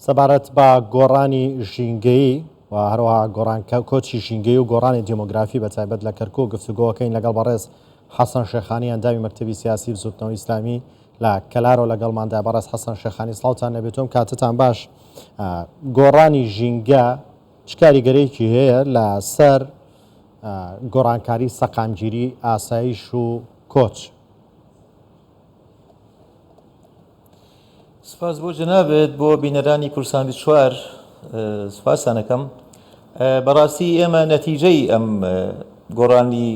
سەبارەت بە گۆڕانی ژینگەیی و هەروەها گۆڕان کۆچی ژینگەیی و گۆڕانی دیمۆگرافی بە تایبەت لە کەرکوک گفتوگۆکەین لەگەڵ بەڕێز حەسەن شێخانی ئەندامی مەکتەبی سیاسی بزوتنەوەی ئیسلامی لە کەلارەوە لەگەڵماندا بەڕێز حەسەن شێخانی سڵاوتان لێبێتم کاتتان باش گۆڕانی ژینگە چ کاریگەرێکی هەیە لە سەر گۆڕانکاری سەقامگیری ئاسایش و کۆچ؟ سپاس بۆ جەنابت بۆ بینەرانی کوردستان 24 سپاستان ئەکەم بەڕاستی ئێمە نەتیجەی ئەم گۆڕانی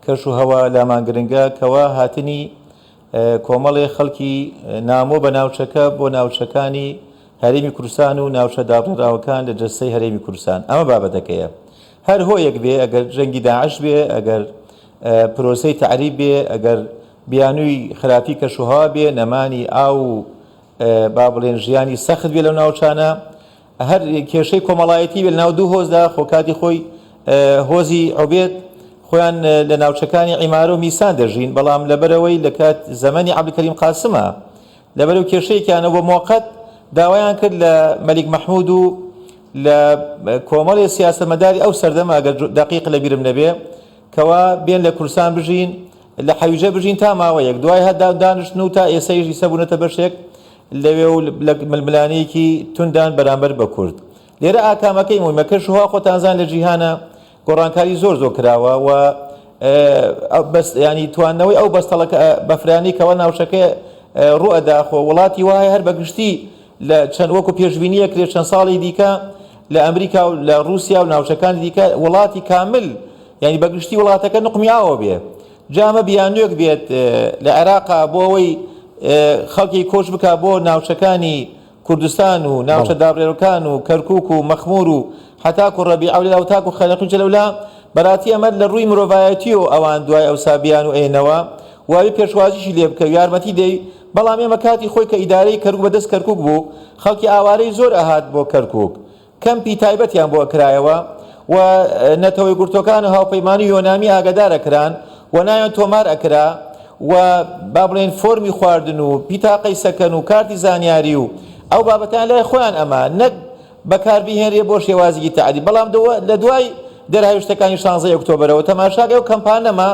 کەش و هەوا لامان گرنگە کەوا هاتنی کۆمەڵێ خەڵکی نامۆ بە ناوچەکە بۆ ناوچەکانی هەرێمی کوردستان و ناوچە دابڕێراوەکان لە جەستەی هەرێمی کوردستان ئەمە بابەتەکەیە هەر هۆیەک بێ ئەگەر جەنگی داعش بێ ئەگەر پرۆسەی تەعریب بێ ئەگەر بیانووی خراپی کەشوهەوا بێ، نەمانی ئاو و با بڵێن ژیانی سەخت بێ لەو ناوچانە، هەر کێشەی کۆمەڵایەتی بێ لەناو دوو هۆزدا، خۆ کاتی خۆی هۆزی عوبێد خۆیان لە ناوچەکانی عیمارە و میسان دەژین، بەڵام لەبەرئەوەی لە کات زەمەنی عەبدولکەریم قاسمە لەبەرئەو کێشەیەکیانە بۆ مۆقەت داوایان کرد لە مەلیک مەحمود و لە کۆمەڵێ سیاسەتمەداری ئەو سەردەمە ئەگەر دەقیق لەبیرم نەبێ کەوا بێن لە کوردستان بژین لە حەویجە بژین تا ماوەیەک دوای هەر دانیشتن و تا ئێسەیش ئیسە بوونەتە بەشێک لەوێ و لە ململانێیەکی توندان بەرامبەر بە کورد. لێرە ئاکامەکەی مویمە کەش و هەوا خۆتان زان لە جیهانە گۆڕانکاری زۆر زۆر کراوە و بەس ینی تواندنەوەی ئەو بەستەڵەکە بەفرانی کەوا ناوچەکە ڕوئەدا خۆ وڵاتی وایە هەر بەگشتی لە چەند وەکو پێشبینی ئەکرێت چەند ساڵی دیکە لە ئەمریکا و لە ڕووسیا و ناوچەکانی دیکە وڵاتی کامل یعنی بەگشتی وڵاتەکە نقمی ئاوە بێ جا ئەمە بیانوێک بێت لە عێراقا بۆ ئەوەی خەڵکی کۆچ بک بۆ ناوچەکانی کوردستان و ناوچە دابرێرەکان و کەرکک و مەخمور و حتاکو ڕەبی ئەولێ و تاکو خەنەقی لەولا بەراتی ئەمە لە ڕووی مرۆڤایەتی و ئەوان دوای ئەوسا بیان و ئێنەوە وابێ پێشوازیشی لێ بکە یارمەتی دەی بەڵام ئێمە کاتی خۆی کە ئیدارەی کەرکوک بە دەست کەرکوک بوو خەڵکی ئاوارەی زۆر ئەهات بۆ کەرکوک کەمپی تایبەتیان بۆ ئەکرایەوە و نەتەوە یەکگرتووەکان و هاوپەیمانی یۆنامی ئاگادار ئەکران و ناویان تۆمار ئەکرا و با بڵێین فۆرمی خواردن و بیتاقەی سەکەن و کارتی زانیاری و ئەو بابەتان لای خۆیان ئەما نەک بەکاربهێنرێ بۆ شێوازێکی تەعریب بەڵام لە دوای دەرهاویشتەکانی شانزەی ئۆکتۆبەرەوە تەماشاکە ئەو کەمپانە نەما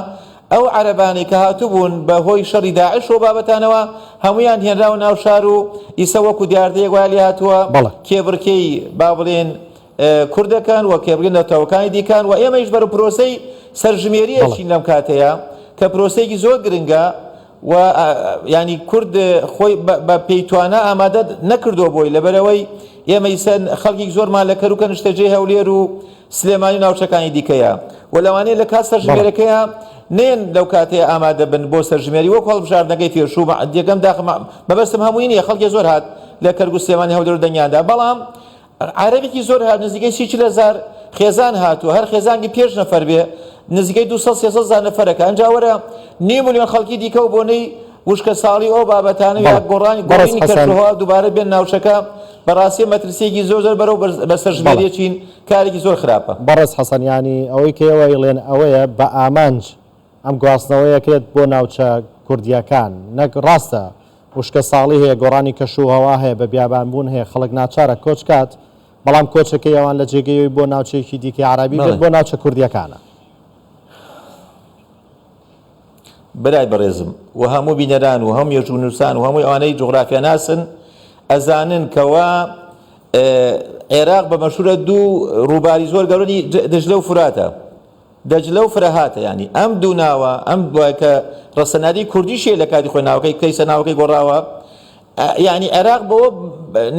ئەو عەرەبانەی کە هاتووبوون بە هۆی شەڕی داعش و بابەتانەوە هەموویان هێنراوە ناو شار و ئیسە وەکو دیاردەیەک وایان لێ هاتووە بەڵێ. کێبڕکێی با بڵێن کورد دەکەن و کێبڕکێی نەتەوەکانی دیکان و ئێمەیش بەرەو پرۆسەی سەرژمێری بەڵێ. ئەچین لەم کاتەیە کە پرۆسەیەکی زۆر گرنگە و یانی کورد خۆی بە پێی توانا ئامادە نەکردووە بۆی لەبەرئەوەی ئێمە ئیسە خەڵکێکی زۆرمان لە کەرکوکە نیشتەجێی هەولێر و سلێمانی و ناوچەکانی دیکەیە و لەوانەیە لە کات سەرژمێرەکەیا نێن لەو کاتەیە ئامادە بن بۆ سەرژمێری وەکو هەڵبژاردنەکەی پێشوو یەکەم داخم مەبەستم هەمووی نییە خەڵکی زۆر هات لە کەرکوک سلێمانی هەولێر و دەنگیاندا بەڵام عەرەبێکی زۆر هات نزیکەی سی 40 هەزار خێزان هاتووە هەر خێزانکی پێنج نەفەر بێ نزیکەی 200 300 هەزار نەفەرەکە ئەنجا وەرە نیو ملیۆن خەڵکی دیکە و بۆنەی وشکە ساڵی ئەو بابەتانە یا بەڵێ گۆڕانی بەڕێز گۆڕینی حەسەن کەشوهەوا دووبارە بێن ناوچەکە بەڕاستی مەترسیەکی زۆر زۆر بەرەو بە بەڵێ سەرژمێریە چین کارێکی زۆر خراپە. بەڕێز حەسەن یانی ئەوەی کە ئێوە ئەیڵێن ئەوەیە بە ئامانج ئەم گواستنەوەیە کرێت بۆ ناوچە کوردییەکان نەک ڕاستە وشکە ساڵی هەیە گۆڕانی کەش و هەوا هەیە بە بیابان بوون هەیە خەڵک ناچارە کۆچ کات بەڵام کۆچەکەی ئەوان لە جێگەی ئەوی بۆ ناوچەیەکی دیکەی عەرەبی بێت بەڵێ. بۆ ناوچە کوردییەکانە. برای بەڕێزم و هەموو بینەران و هەموو مێژوونووسان و هەموو ئەوانەی جوغرافیاناسن ئەزانن کەوا عێراق بە مەشهورە دوو ڕووباری زۆر گەورەی دجلە و فوراتە دەجلە و فرەهاتە ینی ئەم دوو ناوە ئەم کە ڕەسەناری کوردیشیە لە کاتی خۆی ناوەکەی کەیسە ناوەکەی گۆڕاوە یعنی عێراق بەوە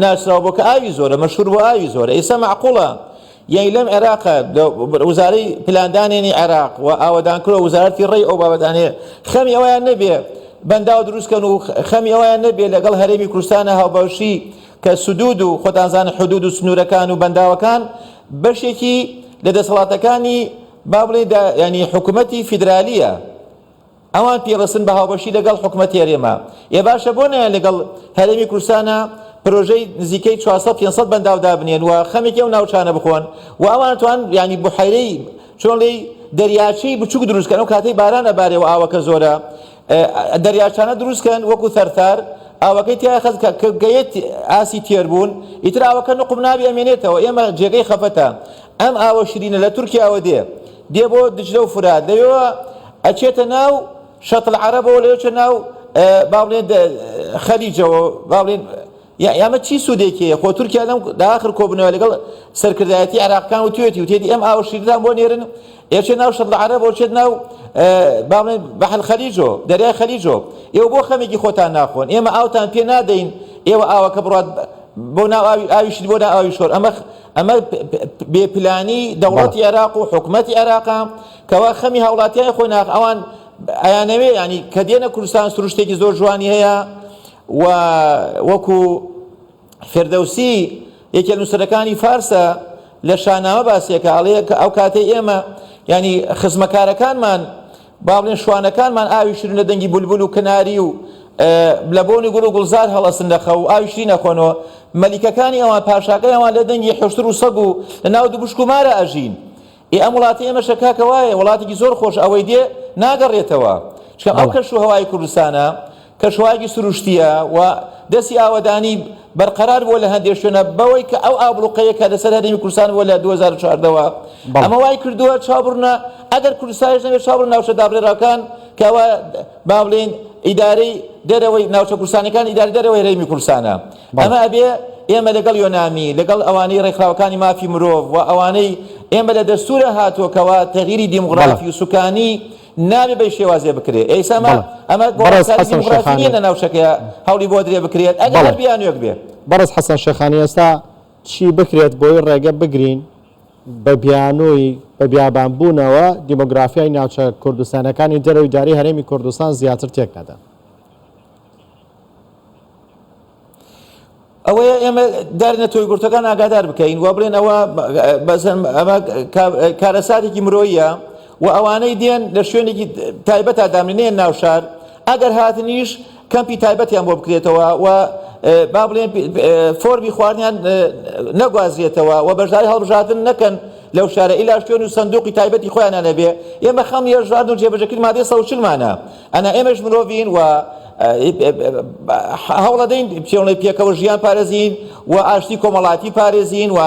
ناسراوە بۆ کە ئاوی زۆرە مەشهور بۆ ئاوی زۆرە ئێستا معقوڵە یعنی لەم عێراقە وزارەی پلاندانێنی عێراق و ئاوەدانکرەوە وزارەتی ڕێی ئەو بابەتانەیە خەمی ئەویان نەبێ بەنداو دروستکەن و خەمی ئەویان نەبێ لەگەڵ هەرێمی کوردستانە هاوبەشی کە سدود و خۆتان زانن حدود و سنوورەکان و بەنداوەکان بەشێکی لە دەسەڵاتەکانی با بڵێین ینی حکوومەتی فیدرالیە ئەوان پێڕستن بە هاوبەشی لەگەڵ حکوومەتی هەرێمە ئێ باشە بۆ نایەن لەگەڵ هەرێمی کوردستانە پرۆژەی نزیکەی 400 500 بەنداو دابنێن و خەمێکی ئەو ناوچانە بخۆن و ئەوان توان ینی بحیرەی چۆن لێی دەریاچەی بچوک دروستکەن ئەو کاتەی باران ئەبارێ و ئاوەکە زۆرە دەریاچانە دروستکەن وەکو ثەرثار. ئاوەکەی تیا خست کە کە گەیت ئاسی تێربوون ئیتر ئاوەکە نوقم نابی ئەمێنێتەوە ئێمە جێگەی خەفەتە ئەم ئاوە شرینە لە تورکیاوە دێ دێ بۆ دجلە و فورات لەوێوە ئەچێتە ناو شەت العەرەبەوە لەوێ چێ ناو با بڵێن خەلیجەوە با بڵێن ئەمە چی سوودێکی هەیە خۆ تورکیا لەم داخر کۆبنەوە لەگەڵ سەرکردایەتی عێراقەکان وتوێتی وتێتی ئەم ئاوە شیرتان بۆ نێرن ئێچێ ناو شەت العەرەبەوە چێت ناو با بڵێن بەحر خەلیجۆ دەریای خەلیجۆ ئێوە بۆ خەمێکی خۆتان ناخۆن ئێمە ئاوتان پێ نادەین ئێوە ئاوەکە بڕات بۆ ناو ئاوی ئاوی شیر بۆ ناو ئاوی شۆر ئەمە ئەمە بێ پلانی دەوڵەتی عێراق و حکومەتی عێراقە کەوا خەمی هاوڵاتیانی خۆی ناخ ئەوان ئەیانەوێ ینی کە دێنە کوردستان سروشتێکی زۆر جوانی هەیە و وەکو فردەوسی یەکێ نووسەرەکانی فارسە لە شانامە باسیەکە ئەڵێ کە ئەو کاتەی ئێمە ینی خزمەکارەکانمان با بڵێن شوانەکانمان ئاوی شیرین لە دەنگی بولبول و کناری و لە بۆنی گوڵ و گوڵزار هەڵەسن لە خەو ئاوی شیرین ئەخۆنەوە مەلیکەکانی ئەوان پاشاکەی ئەوان لە دەنگی حوشتر و سەگ و لە ناو دوبشک و مارە ئەژین ئێ ئەم وڵاتی ئێمەشە کاکە وایە وڵاتێکی زۆر خۆش ئەوەی دێ ناگەڕێتەوە چکە ئەو کەش و هەوای کوردستانە کەشوهەوایەکی سروشتییە و دەستی ئاوەدانی بەرقەرار بووە لە هەندێک شوێنە بەوەی کە ئەو ئابڵوقەیە کە لەسەر هەرێمی کوردستان بووە لە 2014 وە ئەمە وای کردووە چاو بڕنە ئەگەر کوردستانیش نەبێت چاو بڕنە ناوچە دابڕێراوەکان کە ئەوە با بڵێین ئیدارەی دەرەوەی ناوچە کوردستانەکان ئیداری دەرەوەی هەرێمی کوردستانە ئەمە ئەبێ ئێمە لەگەڵ یۆنامی لەگەڵ ئەوانەی ڕێکخراوەکانی مافی مرۆڤ و ئەوانەی ئێمە لە دەستورە هاتووە کەوا تەغیری دیموگرافی و سوکانی نابێ بەی شێوازێ بکرێ ئێستا ئەمە ئەمە بەڕێز گۆڕانکاری حەسەن دیموگرافی شێخانی نییە لە ناوچەکەیا هەوڵی بۆ درێ بکرێت ئەگەر بەڵێ هەر بیانوێک بێ. بەڕێز حەسەن شێخانی ئێستا چی بکرێت بۆی ڕێگە بگرین بە بیانووی بە بیابان بوونەوە دیمۆگرافیای ناوچە کوردستانەکانی دەرەوەی داری هەرێمی کوردستان زیاتر تێک نەدەن؟ ئەوەیە ئێمە داری نەتەوە یەکگرتووەکان ئاگادار بکەین و بڵێن ئەوە بەسەن ئەمە کارەساتێکی مرۆیە و ئەوانەی دێن لە شوێنێکی تایبەتا دامنێن ناو شار ئەگەر هاتنیش کەمپی تایبەتیان بۆ بکرێتەوە و با بڵێن فۆرمی خواردنیان نەگوازرێتەوە و بەشداری هەڵبژاردن نەکەن لەو شارە ئیلا شوێن و سندوقی تایبەتی خۆیانیان هەبێ ئێمە خەم یەژاردن و جێبەجێکردنی مادەی 140 مانە ئەنا ئێمەش مرۆڤین و هەوڵەدەین پێوەی پێکەوە ژیان پارێزین و ئاشتی کۆمەڵاتی پارێزین و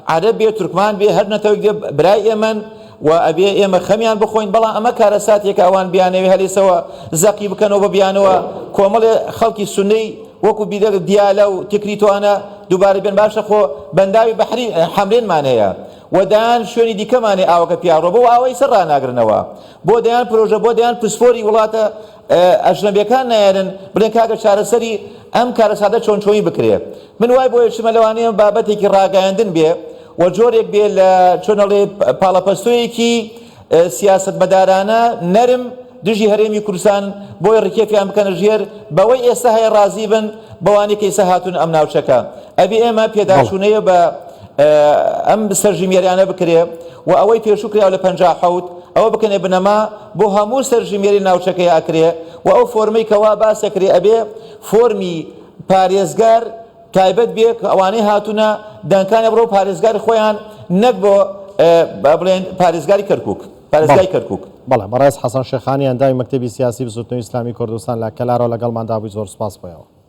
عەرەب بێ تورکمان بێ هەر نەتەوەیەک بێ برای ئێمەن و ئەبێ ئێمە خەمیان بخۆین بەڵام ئەمە کارەساتێکە ئەوان بیانەوێ هەلێسەوە زەقی بکەنەوە بە بیانەوە کۆمەڵێ خەڵکی سونەی وەکو بیدەک دیالە و تکریتوانە دووبارە بێن باشە خۆ بەنداوی بەحری حەمرێنمان هەیە و دەیان شوێنی دیکەمان هەیە ئاوەکە پیاڕۆ بۆ ئاوەی سەر ڕاناگرنەوە بۆ دەیان پرۆژە بۆ دەیان پسپۆری وڵاتە ئەژنەبیەکان نایەنن بڵێن کاکە چارەسەری ئەم کارەساتە چۆن چۆنی بکرێ من وای بۆیە چمە لەوانەیە بابەتێکی ڕاگەیاندن بێ و جۆرێک بێ لە چۆنەڵێ پاڵەپەستۆیەکی سیاسەتمەدارانە نەرم دژی هەرێمی کوردستان بۆی ڕکێفیان بکەنە ژێر بەوەی ئێستا هەیە ڕازی بن بەوانەی کە ئێستا هاتوون ئەم ناوچەکە ئەبێ ئێمە پێداچوونەیە بە ئەم سەرژمێریانە بکرێ و ئەوەی پێشوو کراوە لە 57 ئەوە بکەنێ بنەما بۆ هەموو سەرژمێری ناوچەکەی ئەکرێ و ئەو فۆرمەی کەوا باس ئەکرێ ئەبێ فۆرمی پارێزگار تایبەت بێ کە ئەوانەی هاتوونە دەنگکانیان بڕۆ پارێزگاری خۆیان نەک بۆ بڵێن پارێزگاری کەرکک پارێزگای کەرکک. بەڵێ بەڕێز حەسەن شێخانی ئەندامی مەکتەبی سیاسی بزوتنەوەی ئیسلامی کوردستان لە کەلارەوە لەگەڵماندا بووی زۆر سوپاس بۆ ئێوە.